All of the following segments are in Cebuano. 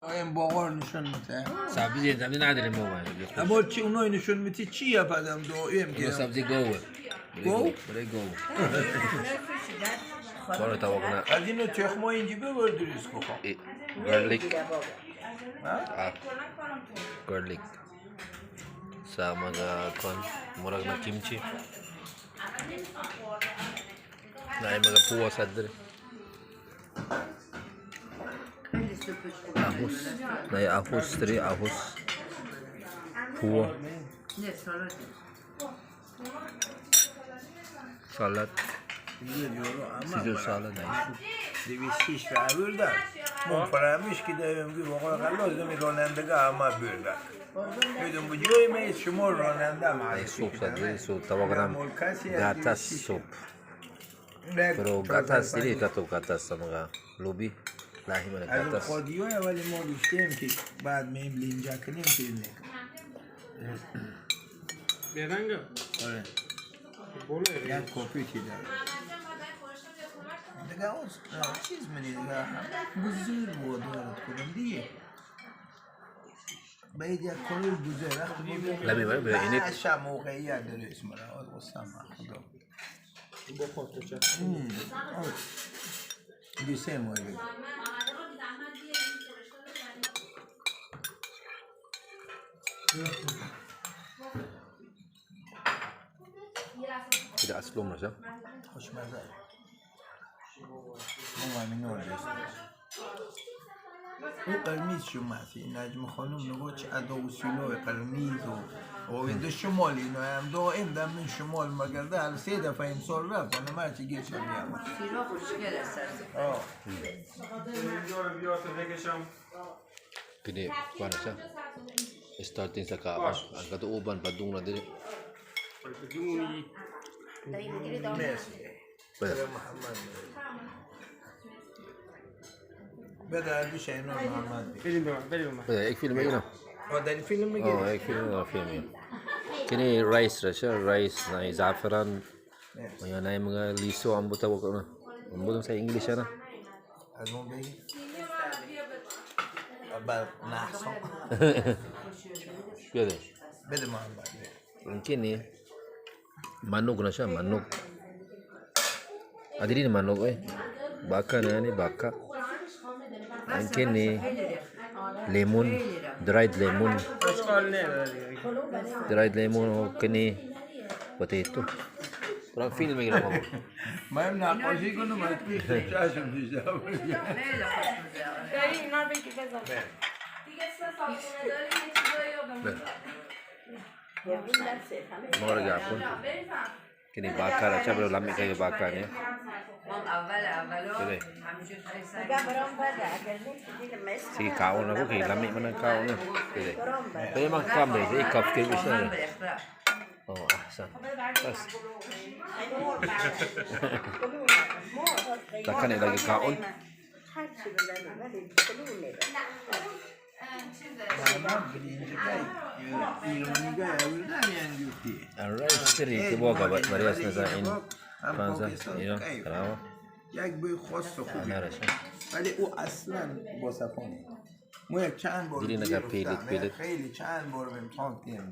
این باقار نشون میده. سبزی زمین نداریم بابا. اما چی اونای نشون میتی چی پدم دعایم که سبزی گوه. گو؟ برای گو. Baru tawag na از اینو تخمه اینجی ببر درست کن. Garlic. Ah, garlic. Sa mga kon, murag na kimchi. Na ay mga puwa sa dre. Ahos. Na ay ahos dre, ahos. Puwa. نه سالاد. Salad. Caesar salad na soup. 206 و بردن من فراموش که داریم که واقعا لازم رانندگاه همه بردن میدونم با جای می شما راننده Ay معرفی soup sa dre. So tawag na gatas soup. Pero gatas, dili kato gatas sa mga lubi. Lahi man ang از gatas. خادی های ولی ما دوستیم که بعد میم لینجا کنیم که نکنیم. بیرنگ. آره. بالا. یک کپی چی داره دیگه اون چیز منی دیگه گزیر بود دارد کنم دیگه باید یک کاری گزیر وقتی ما بیایم Lami ba? Ba init? باشه موقعیت داره اسم را آه، قسم خدا. بخور تو چه. دی سه ماه بگیر. Tidak aslom na siya. خوشمزه ما همین نور دوست داشت. او قرمز شما نجم خانم نگاه چه ادا و سیلای قرمز و و شمال اینا هم دائم دم من شمال مگرده هر سه دفعه امسال رفت انا مرچی گیشم میام. سیرا خوشگل است. آه. اینجا رو بیا تا بکشم. Kini, paano siya? Starting sa kaon. Ang katuuban, padung na dili. جونی. مرسی. Pwede. محمد بده هردوش اینا محمد بی. بریم به من بریم به من. Pwede, ik film yun ah. آه در این فیلم Oh, میگیری ik film na film yun. Kini rice ra siya, rice na za'afaran. مرسی. Ngayon na yung mga liso, ang tawag ko na. Ang butong sa English na. از اون بگی بر نحسان. Pwede. بده محمد بده. Ang kini, manok na siya, manok. Ah, dili na manok eh. Baka na yan eh, baka. Ang kini, lemon, dried lemon. اشکال نداره دیگه. Dried lemon o kini, potato. Parang film may ginawa mo. من نقاشی کنم از پیش چشم دیده. خیلی خوشمزه. داری اینا رو بگیر بذار دیگه سه صابونه داری یه چیزایی یادم Mga gapon. Kini baka ra siya, pero lami kayo baka niya. ما اول اولا Pwede. همینجور خیلی سعی Sige, kaon ako kay lami man ang kaon na. Pwede. Pwede man kami, sige, cup kayo siya. واقعا ریخته. Oh, ahsan. Tas. Takan eh lagi kaon. محمد برینج ایرانی گای اوردن یعنی گفتی. Alright, siri, tibuok ka ba? Parehas na sa in هم Fransa. پاکستان You know, خیلی. tanawa. یک بوی خاص و خوبی Ano ra siya. ولی او اصلا با صفانه ما یک چند بار دیدی گیر نگه پیلت افتادم. پیلت. خیلی چند بار به امتحان دیم.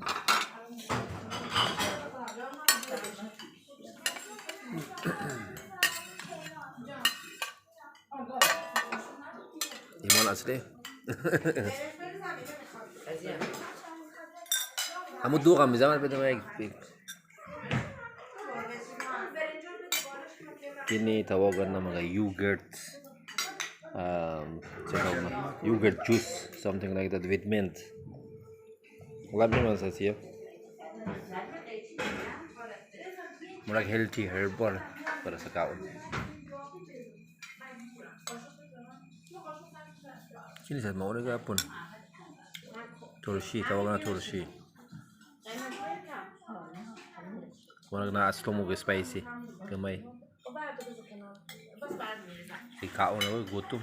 Imon asli. Amo duka mi zaman pwede may kini tawagan ng mga yogurt tsaka yogurt juice, something like that, with mint. Lami man sa siya. Murag healthy herbal para sa kaon. Kini sa mauna gapon. Turshi, tawagan na turshi. Murag na aslom og spicy. Gamay. Ikaon na ko gutom.